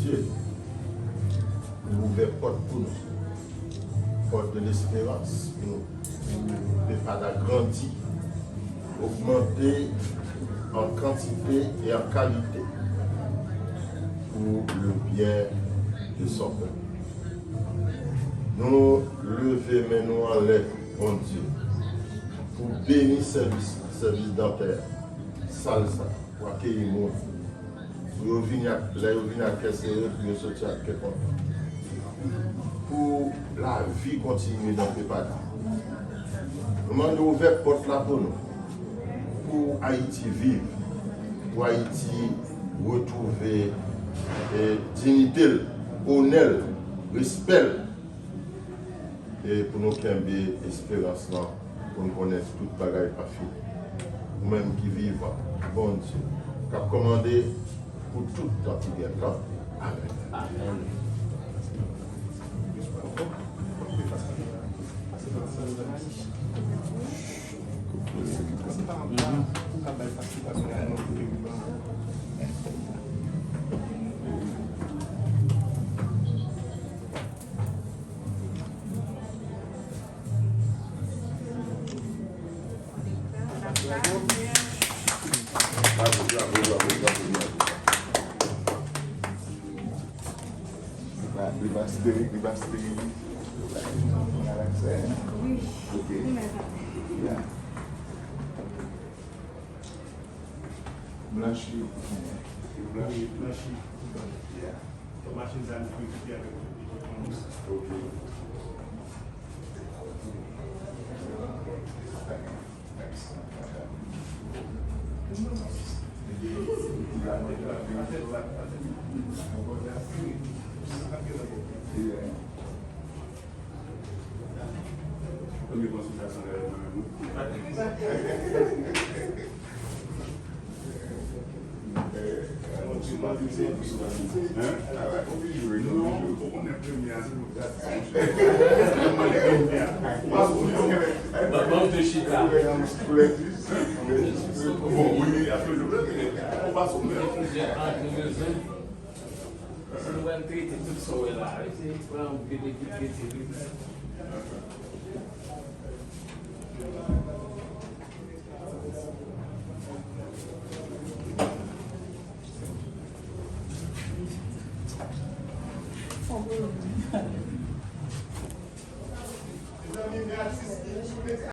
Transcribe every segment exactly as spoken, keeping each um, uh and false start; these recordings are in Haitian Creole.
Dye, ou ouvè pòt pou nou. Pòt de lesperans pou nou. Pou EHPAD la grandi, ogmante an kantite e an kalite pour le bien de son peuple. Nou leve men nou anlè, Bondye, pou beni sèvis, sèvis dantè, sal sa, pou akeyi moun. Pou yo vini ak, lè yo vini ak kè sere, pou yo soti ak kè kontan. Pou lavi kontinye nan peyi pa nou. Nou mande w ouvè pòt la pou nou. Pou Ayiti viv. Pou Ayiti retwouve, e, diyite l, onè l, respè l. E pou nou kenbe esperans lan, pou n konnen tout bagay pa fini. Ou menm ki vivan, Bondye, k ap kòmande pou tout tan ki gen tan. Amèn. Amèn. Bravo, bravo, bravo, bravo, bravo. Li pa, li pa steril, li pa steril. Li pa steril. Wi. Ok. Wi, men sa. Ya. Blanchi. Blanchi. Blanchi. Ya. Machin sa nou fè ekipe avèk tout ekipman nou. Ok. Premye konsiltasyon la, mwen menm, wi. Hein? Ou konnen premye a, se pou gad sa, monchè. Ou pa sou mwen. Ban m te chita. Bon, wi, wi, ap toujou. Ou pa sou mwen. Si nou pral trete tout sa w wè la, se pran yon vye epi trete li.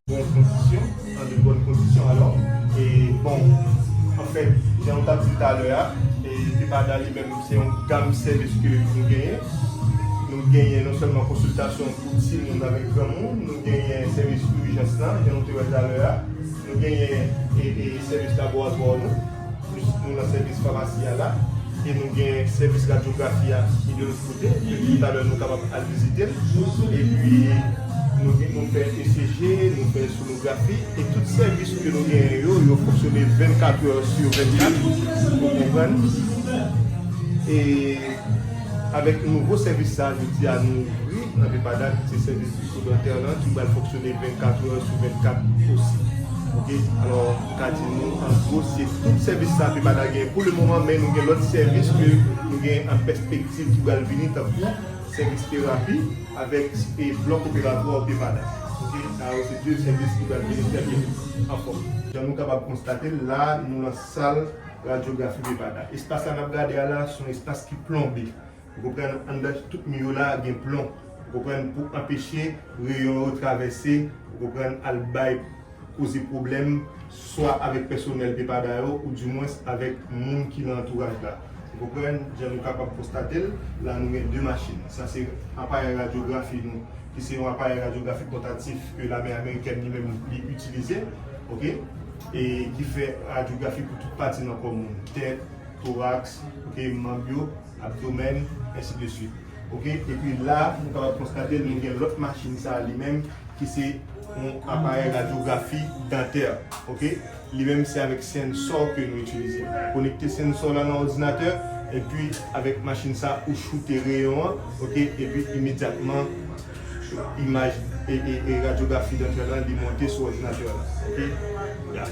Bon kondisyon, an de bòn kondisyon alò. E bon, anfèt, jan nou t ap di talè a, e EHPAD la li menm se yon gam sèvis ke nou genyen. Nou genyen non sèlman konsiltasyon pou timoun avèk granmoun, nou genyen sèvis ijans lan, jan nou te wè talè a, nou genyen e, e sèvis laboratwa nou. Plis nou nan sèvis famasi a la, e nou gen sèvis radyografi a ki de lòt kote, ke talè nou kapab al vizite l. Epi nou gen, nou fè E C G, nou fè sonografi, e tout sèvis ke nou genyen yo, yo fonksyone vennkat è sou vennkat, ou konprann. E avèk nouvo sèvis sa, jodi a nou Wi, nan EHPAD la, se sèvis bikodantè lan ki pral fonksyone vennkat è sou vennkat osi. Oke? Alò, m ka di nou, an gwo, se tout sèvis sa EHPAD la genyen pou le moman, men nou gen lòt sèvis ke nou gen an pèspektiv ki pral vini, tankou sèvis terapi avèk, e, blòk operatwa EHPAD la. Oke? Sa yo se de sèvis ki pral vini trè byento an fòm. Jan nou kapab konstate l la, nou nan sal radyografi EHPAD la. Espas la n ap gade a la, se yon espas ki plonbe. Ou konprann, anndan tout mi yo la gen plon. Ou konprann, pou anpeche reyon yo travèse, ou konprann, al bay, koze pwoblèm, swa avèk pèsonèl EHPAD la yo, oudimwens avèk moun ki nan antouraj la. Ou konprann, jan nou kapab konstate l, la nou gen de machin. Sa se aparèy radyografi nou, ki se yon aparèy radyografi pòtatif ke lame amerikèn li menm li itilize, oke? E ki fè radyografi pou tout pati nan kò moun, tèt, toraks, oke, manm yo, abdomèn, ensi de swit. Oke? Epi la, nou kapab konstate nou gen lòt machin sa a li menm, ki se yon aparèy radyografi dantè. Oke? Li menm se avèk sensò ke nou itilize. Konekte sensò la nan òdinatè, epi avèk machin sa ou choute reyon an, oke? Epi imedyatman, imaj e, e, e radyografi dantè la, li monte sou òdinatè la. Oke? Ya.